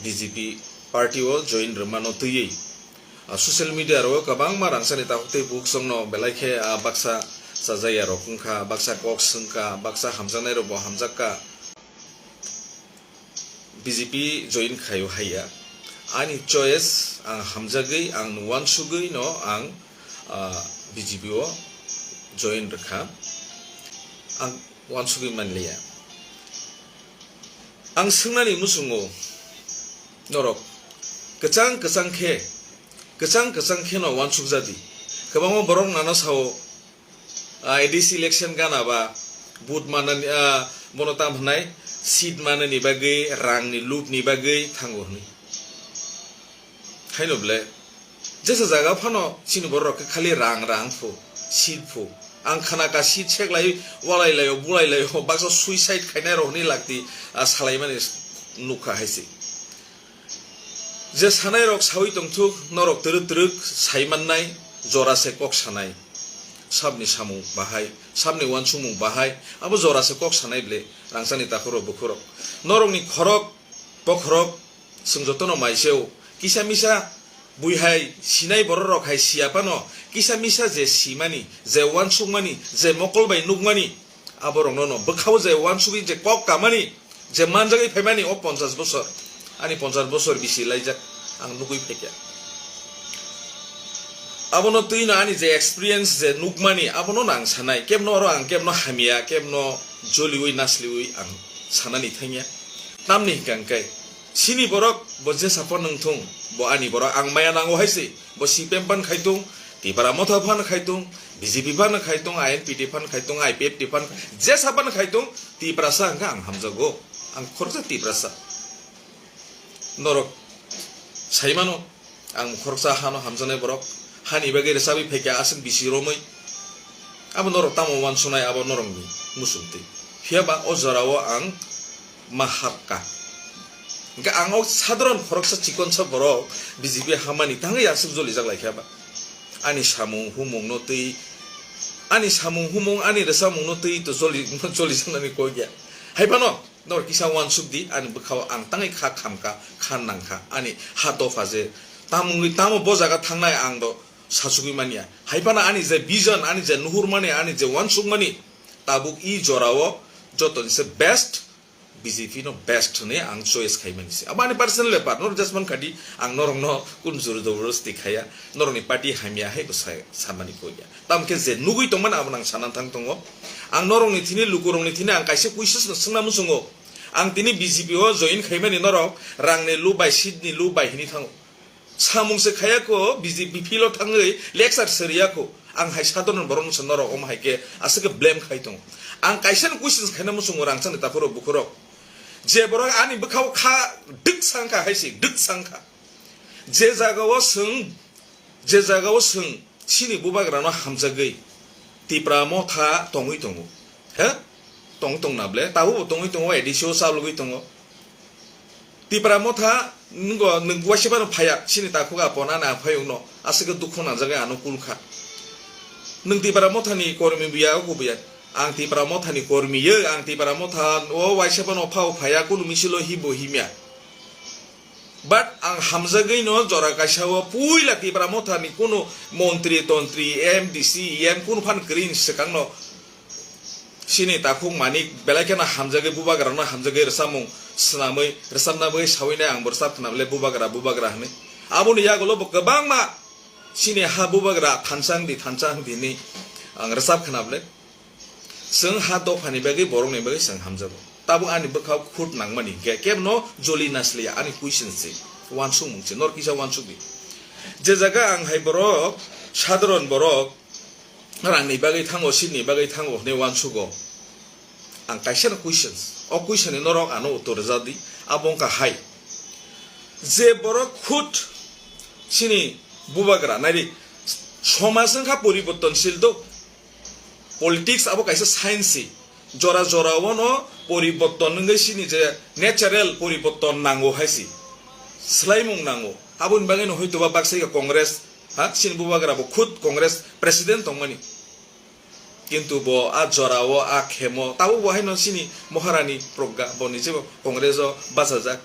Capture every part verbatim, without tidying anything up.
B J P party o join rwmano twiwi, ah, social media ro kwbangma rangchakni takhuk tei bukhuk chwngno belai khe, ah, baksa chajaya rok wngkha, baksa kok swngkha, baksa hamjaknai rok bo hamjakka. B J P join khaio haiya. Ani choice, ang hamjagwi, ang uansugwi no ang, ah, B J P o join rwkha. Ang uansugwi manliya. Ang swngnani muchungo norok kwchang kwchang khe, kwchang kwchang khe no uansukjadi. Kwbangma borok nana sao, ah, A D C election gana ba vote manani, ah, bono tam hwnai seat manani bagwi, rangni lubni bagwi thango hwnwi. Haino ble, jesa jaga phano chini borok rok khe khali rang, rang phu, seat phu. Ang khana ka seat seklai, walai laio, bulai laio, baksa suicide khainai rok hwnwi lakti, ah, salaimani nukha hai se. Je sanai rok sawi tongthuk, norok twrwk twrwk sai mannai, jora se kok sanai. Sabni samung bahai, sabni uansukmung bahai, abo jora se kok sanai ble, rangchakni takhuk rok, bukhuk rok. Norokni khorok, bokhorok, chwng jotono maiseo, kisa misa bui hai sinai borok rok hai siya phano, kisa misa je simani, je uansukmani, je mokol bai nukmani, aborokno no bwkhao je uansugwi je kok kamani, je manjagwi phaimani o ponchash bosor, ani ponchash bosor bisi laijak ang nugwi phaikha. Abono twino ani je experience je nukmani, abono no ang sanai, kebno oro ang kebno hamya, kebno joliwi nasliwi ang sanani thangya. Tamni hwnkha hwnkhe, chini borok bo jesa phano wngthung, bo ani borok, ang maya nango hai se, bo C P M phano khai thung, Tipra Motha phano khai thung, B J P phano khai thung, I N P T phano khai thung, I P F T phano khai, jesa phano khai thung, Tiprasa hwnkhe ang hamjago, ang khoroksa Tiprasa. Norok sai mano, ang khoroksa hano hamjaknai borok, hani bagwi rwchabwi phaikha aswk bisi romwi. Abo norok tamo uansuknai, abo norokni muchungtwi. Phiya ba o jorao ang ma hapkha. Hwnkhe ang o sadharon khoroksa chikonsa borok B J P hamani tangwi aswk jolijak laikha ba. Ani samung humungno twi, ani samung humung, ani rwchapmungno twi to joli-, jolijaknani kok ya. Hai phano norok kisa uansuk di, ani bwkhao ang tangwi kha khamkha, kha nangkha, ani ha dopha je tamungwi tamo bo jaga thangnai ang do sachugwi manya. Hai phano ani je vision, ani je nuhurmani, ani je uansukmani, tabuk i jorao jotoni se best, B J P no best hwnwi ang choice khaimani se. Abo ani personal bepar, norok just man khadi, ang norokno kun juru jabardasti khaya, norokni party hamya hai bo sa-, samani kok ya. Tamkhe je nugwi tongmani abo nang sana thang tongo. Ang norokni thini, lukurokni thini ang kaisa questions no swngna muchungo. Ang tini B J P o join khaimani norok rangni lub bai, seat ni lub bai hini thango. Samung se khaya ko, B J P field o thangwi lecture se riya ko. Ang hai sadharon borok no se norok omo hai khe aswk khe blame khai tongo. Ang kaisa no questions khaina muchungo rangchakni takhuk rok bukhuk rok. Je borok ani bwkhao kha dwk sangkha hai se, dwk sangkha. Je jaga o swng, je jaga o swng, chini bubagra no hamjagwi Tipra Motha tongwi tongo. He? Tong tong na ble, tabuk bo tongwi tongo, A D C o chalogwi tongo. Tipra Motha, nwngo, nwng waisa phano phaiya, chini takhuk apon ani aphayokno, aswk khe dukhu nangjagwi ano kulkha. Nwng Tipra Mothani kormi buya, oko buya. Ang Tipra Mothani kormi ye, ang Tipra Motha o waisa phano phao phaiya, kunu misil o hibo himya. But ang hamjagwi no jora kaisa o puila Tipra Mothani kunu montri, tontri, M D C, M kunu phan kwrwi swkang no. Chini takhuk Manik belai kheno hamjagwi, bubagra no hamjagwi rwchapmung swnamwi, rwchapna bagwi sawi nai ang bo rwchap khna bwle bubagra, bubagra hwnwi. Aboni yagulo bo kwbangma chini ha bubagra thansa wng di, thansa wng di hwnwi ang rwchap khna bwle. Chwng ha dophani bagwi borokni bagwi chwng hamjago. Tabuk ani bwkhao khut nangmani hwnkhe kebno joli nasliya, ani question se, uansukmung se, nor kisa uansuk di. Je jaga ang hai borok, sadharon borok, rangni bagwi thango, seatni bagwi thango hwnwi uansugo. Ang kaisa no questions, o question ni norok ano uttor rwjak di, abo wngkha hai. Je borok khut chini bubagra, naidi, somaj wngkha poribortonsil do, politics abo kaisa science se, jora jora o no poriborton wngwi chini je natural poriborton nango hai se, swlaimung nango, aboni bagwi no hoito ba baksa Congress, ha, chini bubagra bo khud Congress president tongmani. Kintu bo a jora o, a khemo, tabuk bo haino chini Maharani Progga, bo ni je bo Congress o bachajak.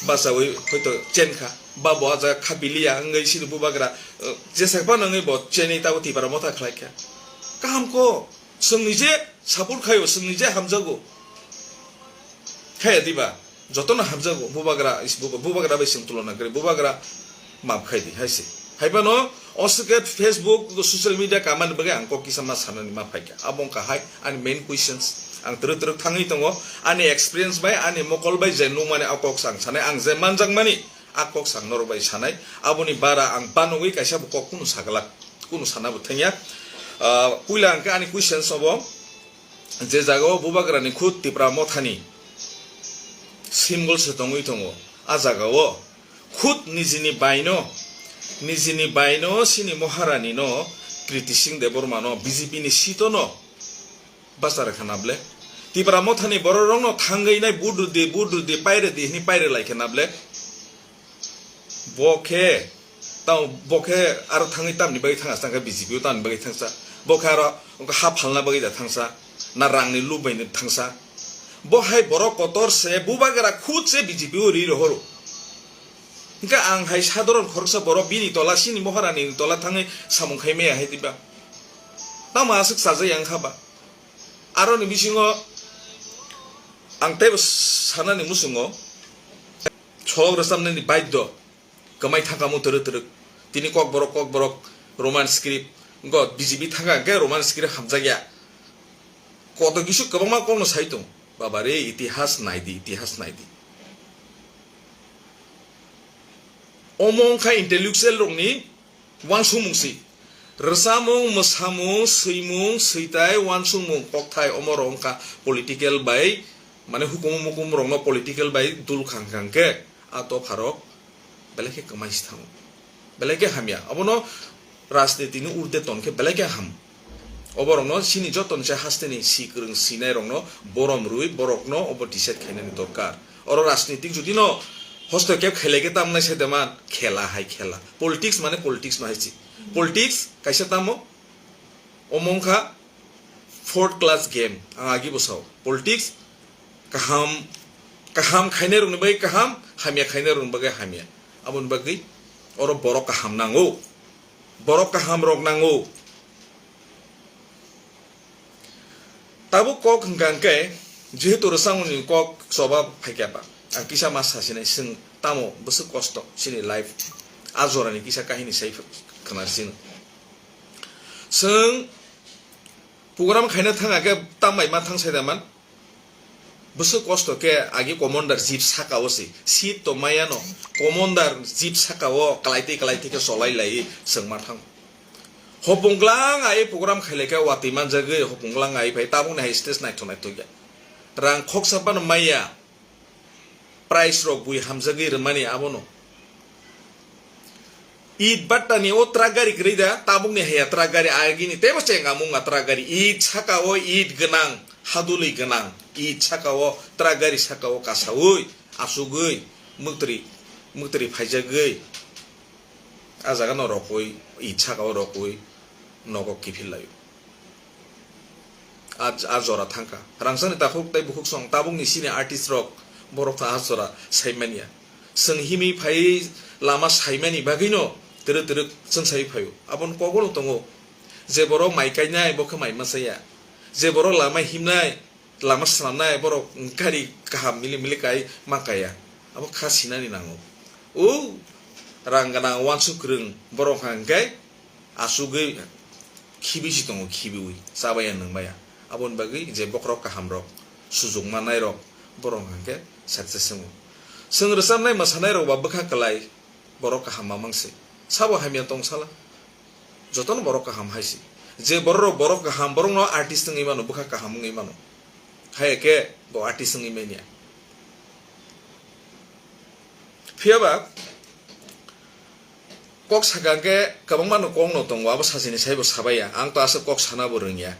bachawi hoito chen kha, ba bo ah jaga kha biliya wngwi chini bubagra, eh, jesa phano wngwi bo chenwi tabuk Tipra Motha khlai kha. Kaham kok, chwng nije support khaio, chwng nije hamjago. Khaya diba? Jotono hamjago, bubagra is buba-, bubagra bai chwng tulona kwrwi, bubagra map khai di, hai se. Hai phano o swkhe Facebook, social media kamani bagwi ang kok kisa ma sanani ma phaikha. Abo wngkha hai ani main questions. Ang twrwk twrwk thangwi tongo, ani experience bai, ani mokol bai je nukmani a kok sa ang sanai, ang je manjakmani a kok sa ang norok bai sanai. Aboni bara ang banogwi kaisa bo kok kunu saglak, kunu sana bo thangya. Ah, puila ang khe ani questions obo, je jaga o bubagrani khud Tipra Mothani symbol se tongwi tongo, a jaga o khud nijini baino, nijini baino chini Maharani no, Kriti Singh Debbarma no, B J P ni seat o no bachar kha na ble? Tipra Mothani borok rok no thangwi nai vote rwdi, vote rwdi, pairwdi hwnwi pairwlai kha na ble? Bo khe, tamo bo khe aro thangwi tamni bagwi thangsa, thangkha B J P o tamni bagwi thangsa. Bo khe aro wngkha ha phalna bagwi da thangsa, na rangni lob bai thangsa. Bo hai borok kotor se, bubagra khud se B J P o ri rohoro. Hingkhe ang hai sadharon khoroksa borok bini tola, chini Maharani ni tola thangwi samung khai maya hai diba? Tamo aswk chajak yang kha ba? Aroni bisingo ang teibo sanani muchungo, solok rwchapnani baiddo. Kwmai thangkha mo twrwk twrwk. Tini kokborok, kokborok Roman script. Wngkha B J P thangkha hwnkhe Roman script hamjakya. Koto kisu kwbangma kokno sai tongo. Baba re, itihas naidi, itihas naidi. Omo wngkha intellectual rokni wansukmung si. Rwchapmung, mwsamung, swimung, switai, wansukmung, kokthai, omo rok wngkha political bai, mane hukumu mukumu rokno political bai dul khang khang khe a dopha rok belai khe kwmai si thango, belai khe hamya. Abono rajniti ni urde ton khe belai khe ham. Oborokno chini joto ni se haste ni si kwrwng sinai rokno borom rwi borokno obo decide khainani dorkar. Oro rajnitik jodi no hostokep khailai khe tamnai se deman khela hai khela. Politics mane politics no hai si. Politics kaisa tamo omo wngkha fourth class game. Ang agi bo sao. Politics kaham, kaham khainai rokni bagwi kaham, hamya khainai rokni bagwi hamya. Aboni bagwi oro borok kaham nango. Borok kaham rok nango. Tabuk kok hwnkha hwnkhe, jehetu rwchapmungni kok choba phaikha ba, ang kisa ma sasinai, chwng tamo bwswk kosto chini life, a jorani kisa kahini sai khwnar chini. Chwng program khaina thang khe tambai ma thang sai da man. Bwswk kosto khe agi commander jeep saka o se, seat to maya no, commander jeep saka o kwlai twi kwlai twi khe cholai lai chwng ma thang. Hopung glang ai program khailai khe watwi manjagwi hopung glang ai phai tabukni hai stage naithok naithok ya. Rang khoksa phano maya. Price rok bui hamjagwi rwmani abono. It battani o truck gari kwrwi da, tabukni haiya truck gari agini teibo chenga munga truck gari. It saka o it gwnang, hadulwi gwnang. It saka o truck gari saka o kasaui, asugwi, mwktwrwi, mwktwrwi phaijagwi. A jaga no rokui, it saka o rokui, nogo kiphil laio. A, a jora thangkha. Rangchakni takhuk tei bukhuk song tabukni sini artist rok borok tha a jora saimanya. Chwng himwi phaiwi lama saimani bagwino twrwk twrwk chwng saiwi phaio. Aboni kokolo tongo. Je borok mai kainai, bo khe mai machaya. Je borok lama himnai, lama swnamnai, borok gari kaham milik milik kai ma kaya. Abo kha sinani nango. O rang gwnang uansuk kwrwng borok hwnkha hwnkhe asugwi khibi si tongo, khibiwi chabaya nwngbaya. Aboni bagwi je bokhorok kahamrok, sujukma nairok, borok hwnkha hwnkhe success wngo. Chwng rwchapnai mwsanairok ba bwkha kwlai borok kaham mamang se. Sabo hamya tong sala? Jotono borok kaham hai se. Je borok, borok kaham, borokno artist wngwi mano, bwkha kaham wngwi mano. Hai khe bo artist wngwi manya. Phiya ba kok sakha khe kwbangma no kok no tongo, abo sachini saibo sabaiya. Ang to aswk kok sana bo rwngya.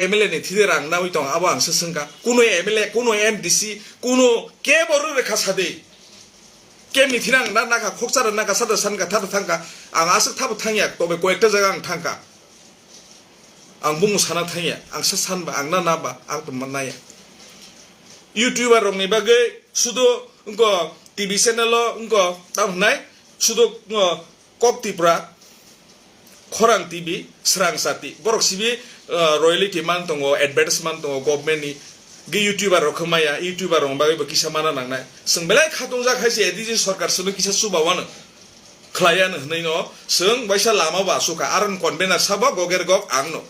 M L A ni thide rang nawi tong, abo ang se swngkha. Kuno M L A, kuno M D C, kuno kebo rw rekha sadi. Kemni thina ang na nakha, khokchara nakha, sada sankha, thada thangkha. Ang aswk thabo thangya, tobe koyekta jaga ang thangkha. Ang bumu sana thangya, ang sa sanba, ang na naba, ang tongma naya. YouTuber rokni bagwi sudo wngko T V channel o wngko tamo hwnai sudo wngko Kok Tripura, Khorang T V, Srang Sati. Borok sibi, uh, royalty man tongo, advertise man tongo government ni. Ge YouTuber rok khe maya, YouTuber rok bagwi bo kisa mana nangnai. Chwng belai khatungjak hai se A D C sarkar chwngno kisa chuba wano. Khlai ya hwnwi no chwng waisa lama bo asukha. Aro convener sabo goger gok ang no.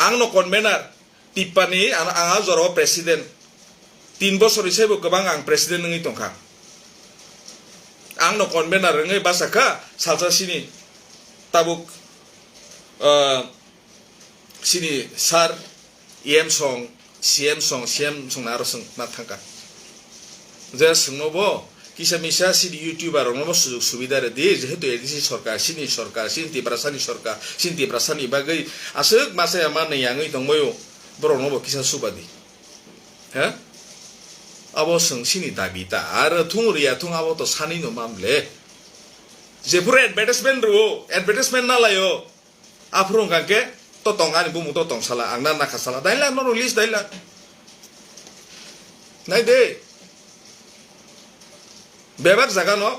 Ang no convener. Tippani ang, ang a jorao president. Tin bosor ni saibo kwbang ang president wngwi tongkha. Ang no convener wngwi bachakha salsa sini tabuk, ah, sini sir E M song, C M song, C M song na aro song na thangkha. Je songno bo kisa misa sini YouTuber rokno bo sujug subida rwdi, jehetu A D C sarkar, sini sarkar, sini Tiprasani sarkar, sini Tiprasani bagwi aswk masa ya manwi yangwi tongbaio, borokno bo kisa subadi. He? Abo song sini dabi ta, ar thung riya thung abo to sani no mamle. Jephuru advertisement rwo, advertisement na laio. Aphuru hwnkha khe to tong ani bumung to tong sala, ang na nakha sala. Daila norok list daila. Nai de. Bebak jaga no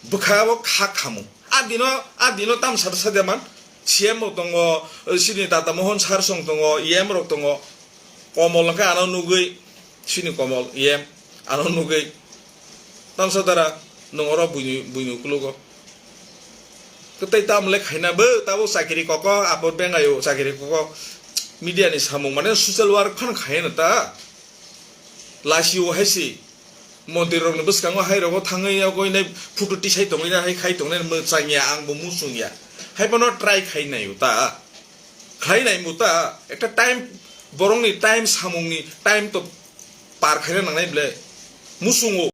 bwkha o kha khamu. A dino, a dino tam sata sata man. C M rok tongo, sini Tata Mohon sir song tongo, E M rok tongo. Komol hwnkhe ano nugwi, sini Komol, E M, ano nugwi. Tamsa dara, nwng oro buini, buini ukulugo. Kwtai tamo le khaina bo, tabo chakiri koko, abo bengayo chakiri koko. Media ni samung mane social work phan khaina ta. Lasi o hai si. Montri rok ni bwskango hai rogo thangwi yagwi nai photo tisai tongwi nai hai khai tongnai mwchang ya ang bo muchung ya. Hai bono try khai nai ta. Khlai nai bo ta. Ekta time borok ni time samung ni time to par khaina nangnai ble. Muchung o.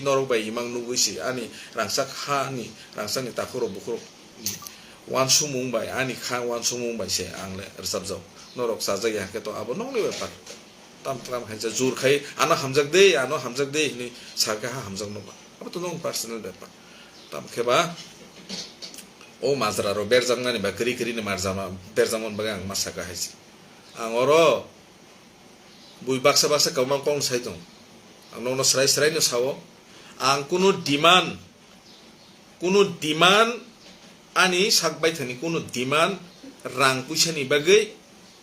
norok bai imang nugwi se ani rangchak ha ni rangchak ni takhuk rok bukhuk rok wansukmung bai ani kha wansukmung bai se ang le rwchapjak norok chajak ya hwnkhe to abo nokni bepar. Tam tam khainsa jur khai ano hamjak de ano hamjak de hinwi sakha ha hamjak nokha abo to nokni personal bepar. Tam khe ba o majra rok berjaknani ba kwrwi kwrwi ni majra berjakmani bagwi ang ma sakha hai se. Ang oro bui baksa baksa kwbangma kok sai tong. Ang nokno srai srai no sao. Ang kunu demand, kunu demand ani sak baithani kunu demand rang puisa ni bagwi,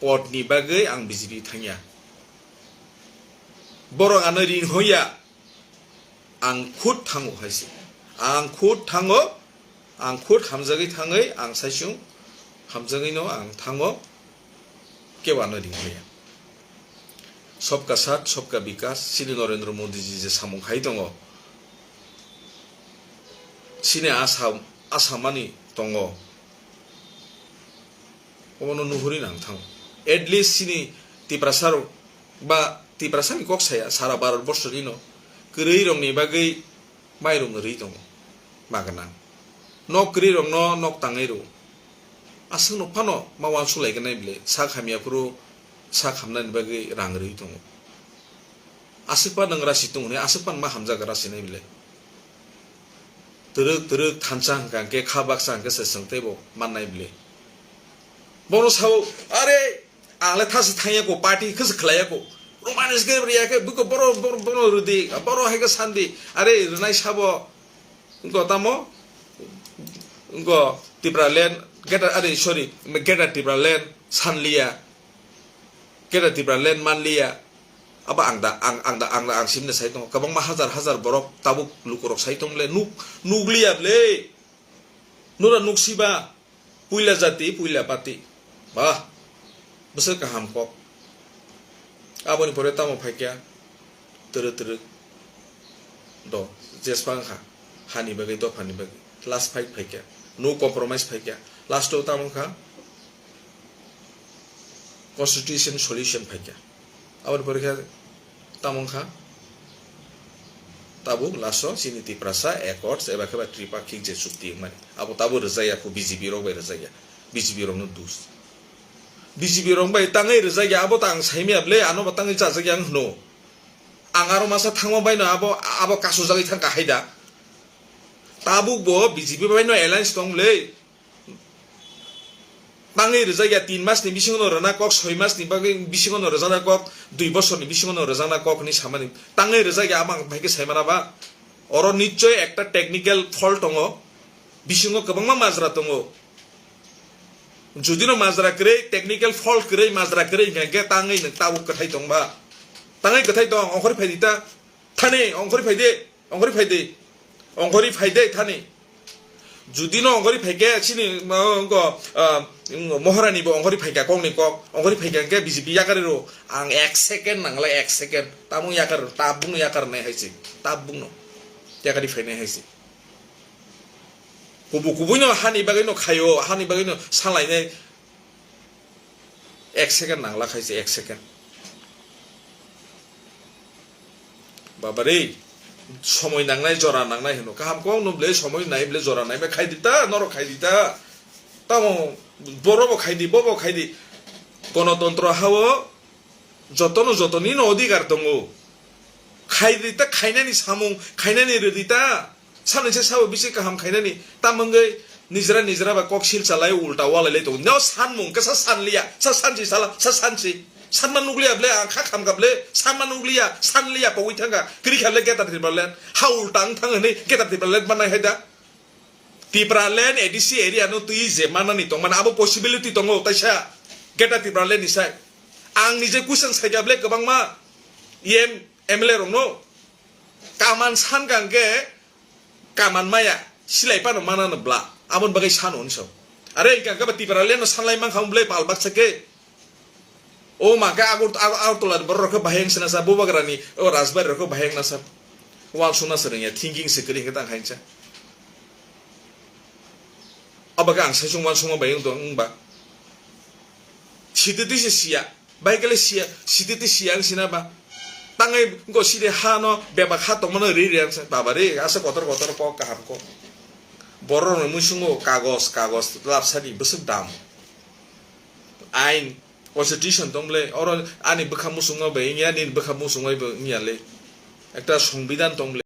pod ni bagwi ang B J P thangya. Borok ano ring hoya. Ang khud thango hai se. Ang khud thango, ang khud hamjagwi thangwi ang saisung hamjagwino ang thango, kebo ano ringmaya. Sabka saath, sabka vikas, chini Narendra Modi ji je samung khai tongo, chini asa, asa mani tongo. Obono nuhuri nang thango. At least chini Tiprasa rok ba Tiprasa ni kok saya sara Bharat borso ni no kwrwi rok ni bagwi mairum rwi tongo. Magana. Nok kwrwi rok no nok tangwi rw. Aswk no phano ma uansuk lai gwnai bwle sak hamya phuru sak hamnani bagwi rang rwi tongo. Aswk pa nwng rasi tong hwnwi aswk pan ma hamjak rasi nai bwle. Twrwk twrwk thansa hwnkha hwnkhe kha baksa hwnkhe se chwng teibo mannai bwle. Bono sao, "Are, ang le thasa thangya ko, party khe se khlaiya ko. Romanis khe riya khe, buko boro, boro, boro rwdi, boro hai khe sandi. Are, rwnai sabo." Wngkha tamo? Wngkha Tipraland, Greater, are, sorry, Greater Tipraland sanliya. Greater Tipraland manliya. Abo ang da, ang, ang da, ang da, ang simna sai tongo. Kwbangma hajar, hajar borok tabuk lukurok sai tong le. Nuk, nukliya ble. Nura nuksiba. Puila jati, puila pati. Bah. Bwswk kaham kok. Aboni pore tamo phaikya? Twrwk twrwk. Do. Jespa wngkha. Hani bagwi, dophani bagwi. Last fight phaikya. No compromise phaikya. Last o tamo wngkha? Constitution solution phaikha. Aboni pore khe tamo wngkha? Tabuk last o chini Tiprasa Accords eba khe ba Tripakhik je chukti wngmani. Abo tabuk rwjakya kho B J P rok bai rwjakya. B J P rokno dus. B J P rok bai tangwi rwjakya abo ta ang saimya bwle ano bo tangwi chajakya wng hwno. Ang aro masa thangma baino abo, abo kasujagwi thangkha hai da. Tabuk bo B J P baino alliance tong bwle. Tangwi rwjakya tin mas ni bisingo no rwna kok, soi mas ni bagwi bisingo no rwjakna kok, dui bosor ni bisingo no rwjakna kok hinwi samani. Tangwi rwjakya abo ang bai khe saimana ba. Oro nichoi ekta technical fault tongo. Bisingo kwbangma majra tongo. Judi no majra kwrwi, technical fault kwrwi, majra kwrwi hwnkha hwnkhe tangwi nwng tabuk kwthai tong ba. Tangwi kwthai tong, ongkhorwi phai di ta. Thani, ongkhorwi phai di. Ongkhorwi phai di, ongkhorwi phai di thani. Judi no ongkhorwi phai khe chini, ma, wngkha, ah, Moharani bo ongkhorwi phai kha kok ni kok, ongkhorwi phai kha hwnkhe B J P yakarwi rw, ang ek second nang le ek second, tabuk yakarwi rw, tabuk no yakarwi nai hai se, tabuk no yakarwi phai nai hai se. Kubui kubui no hani bagwi no khaio, hani bagwi no salainai. Ek second nangla khaise, ek second. Babarei, somoi nangnai, jora nangnai hino. Kaham kok no ble somoi nai ble jora nai bai khai di ta, norok khai di ta. Tamo boro bo khai di, bo bo khai di. Gonotontro hao jotono jotoni no odhikar tongo. Khai di ta, khainani samung, khainani rwdi ta. Sanwi se sabo bisi kaham khainani, tamo wngwi nijra nijra bai kok sil chalai ulta walai lai tongo. No sanmung khe sa sanliya, sa sansi sala, sa sansi. Sanma nukliya ble, ang kha khamkha ble, sanma nukliya, sanliya pogwi thangkha. Kwrwi kha ble Greater Tipraland. Ha ulta wng thang hwnwi Greater Tipraland mannai hai da. Tipraland A D C area no twi je mannani tongmani abo possibility tongo taisa Greater Tipraland ni sai. Ang nije question saikha ble kwbangma E M, M L A rokno. Kaman sankha hwnkhe kaman maya, silai phano manano bla, aboni bagwi sano hinwi sao. Are hwnkha hwnkhe ba Tipraland no sanlai mankha wng ble pal baksa khe. O ma khe Agar-, Agar-, Agartala ni borok rok khe bahai wng sina sa, Bubagra ni o Rajbari rok khe bahai wng na sa. Uansukna se rwngya, thinking se kwrwi hwnkhe tang hai wngsa. Abo khe ang saichung uansukma bai wng tong wng ba. Sitwtwi se siya. Bai kele siya, sitwtwi siya ang sina ba. Tangwi go side ha no bebak ha tongmano ri ri ang se baba ri asa kotor kotor kok kaham kok. Borok rok muisungo kagos kagos lapsani bwswk dam. Ain constitution tong ble oro ani bwkha musung no bai wngya nini bwkha musung bai wngya le. Ekta songbidan tong ble.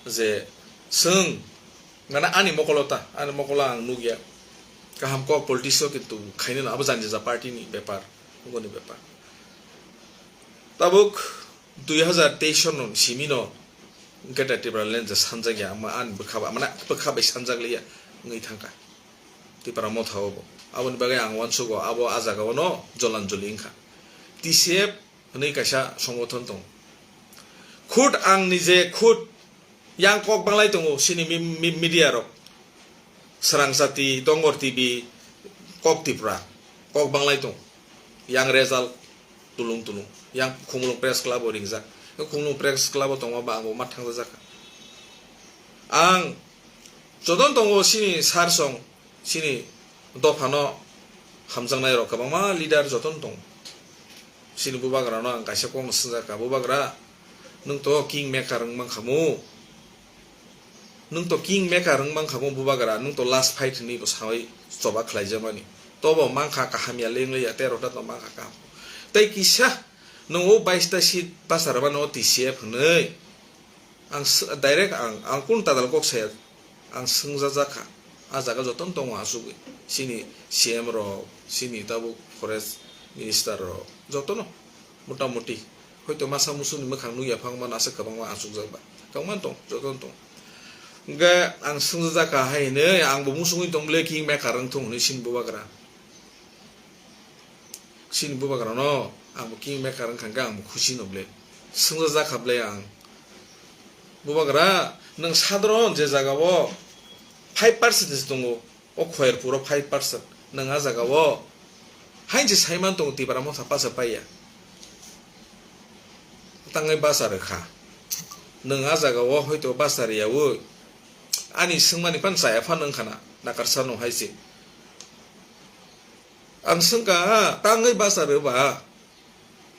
je chwng, mane ani mokolo ta, ani mokolo ang nukya. Kaham kok politics o kintu khainani abo jani jani party ni bepar, nokni bepar. Tabuk dui hazar teis no simi no Greater Tipraland je sanjakya, ama ani bwkha ba, mane bwkha bai sanjakliya wngwi thangkha. Tipra Motha o bo. Aboni bagwi ang uansugo, abo ah jaga o no jolanjoli wngkha. T C F hwnwi kaisa songothon tongo. Khud ang nije khud yang kok banglai tongo, sini mi-, mi-, media rok. Srang Jati, Dongor T V, Kok Tripura, kok banglai tongo. Yang result tulung tulung. Yang Khumulwng Press Club o ringjak. Khumulwng Press Club o tongma ba ang bo ma thangjajakha. Ang jotono tongo sini sar song, sini dophano hamjaknai rok kwbangma leader jotono tongo. Sini bubagra no ang kaisa kokno swngjak kha, "Bubagra, nwng to king maker wng mankha mu? Nwng to king maker wng mankha mu bubagra, nwng to last fight hinwi bo sawi choba khlaijakmani. Tobo mankha kaham ya, lengli ya, tei rota to mankha kaham. Tei kisa nwng o bais ta seat bachar mano T C F hinwi." Ang s-, direct ang, ang kunu tadal kok saya, ang swngjajak kha. Ah jaga jotono tongo achugwi. Chini C M rok, chini tabuk forest minister rok, jotono motamuti. Hoito masa musuni mwkhang nukya phang mano aswk kwbangma achukjak ba. Kwbangma tong, jotono tong. Hwnkhe ang swngjajak kha hai hinwi, ang bo musungwi tong bwle king maker wng thung hinwi chini bubagra. Chini bubagra no ang bo king maker wngkha hwnkhe ang bo khusi no bwle. Swngjajak kha bwle ang. Bubagra, nwng sadharon je jaga o five percent se tongo, o Khoyerpur o five percent. Nwng ah jaga o hain se saiman tongo Tipra Motha paisa paiya. Tangwi bachar rwkha. Nwng ah jaga o hoito bachar rwyaui ani swngmani phano chaya phano wngkha na, nakarsa no hai se. Ang swngkha, tangwi bachar rwba.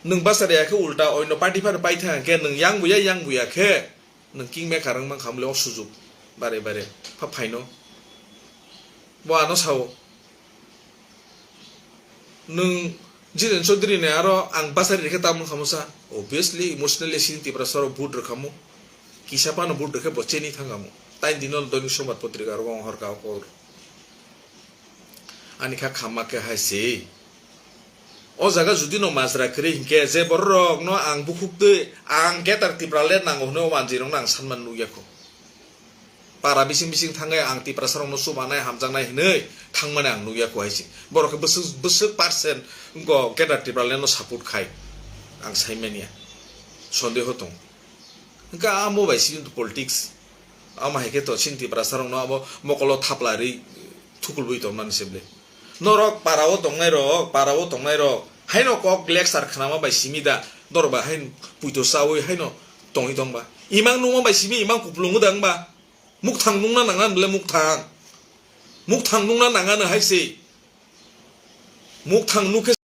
Nwng bachar rwya khe ulta oino party phano paitha hwnkhe nwng yang buya, yang buya khe nwng king maker wng mankha mole o sujuk bare bare pha phaino. Bo ano sao. Nwng Jiren Chaudhary ni aro ang bachar rikhe tamo khamu sa. Obviously, emotionally sini Tiprasa rok vote rwkhamu. Kisa phano vote rwkhe bo cheni thangkhamu. Tai dino Doinik Sombad potrika rogo ang horka o kok. Ani kha khamma khe hai se. O jaga judi no majra kwrwi hinkhe je borok rok no ang bukhuk twi ang Greater Tipraland nango hwnwi o manjwi rok no ang sanmani nukya kho. Para bising bising thangwi ang Tiprasa rok no chubanai hamjaknai hwnwi thangmani ang nukya kho hai se. Borok khe bwswk, bwswk percent wngkha Greater Tipraland no support khai ang saimanya. Sondeho tong. Hwnkhe amo bai simi politics. Amo hai khe to chini Tiprasa rok no abo mokolo thapla rwi thukulwi tongmani se bwle. Norok para o tongnai rok, para o tongnai rok, haino kok lecture khnama bai simi da, norok ba haino puito chawi haino tongwi tong ba. Imang nungma bai simi imang kupulung da wng ba. Mukthang nungna nangna bwle mukthang. Mukthang nungna nangano hai se. Mukthang nukhe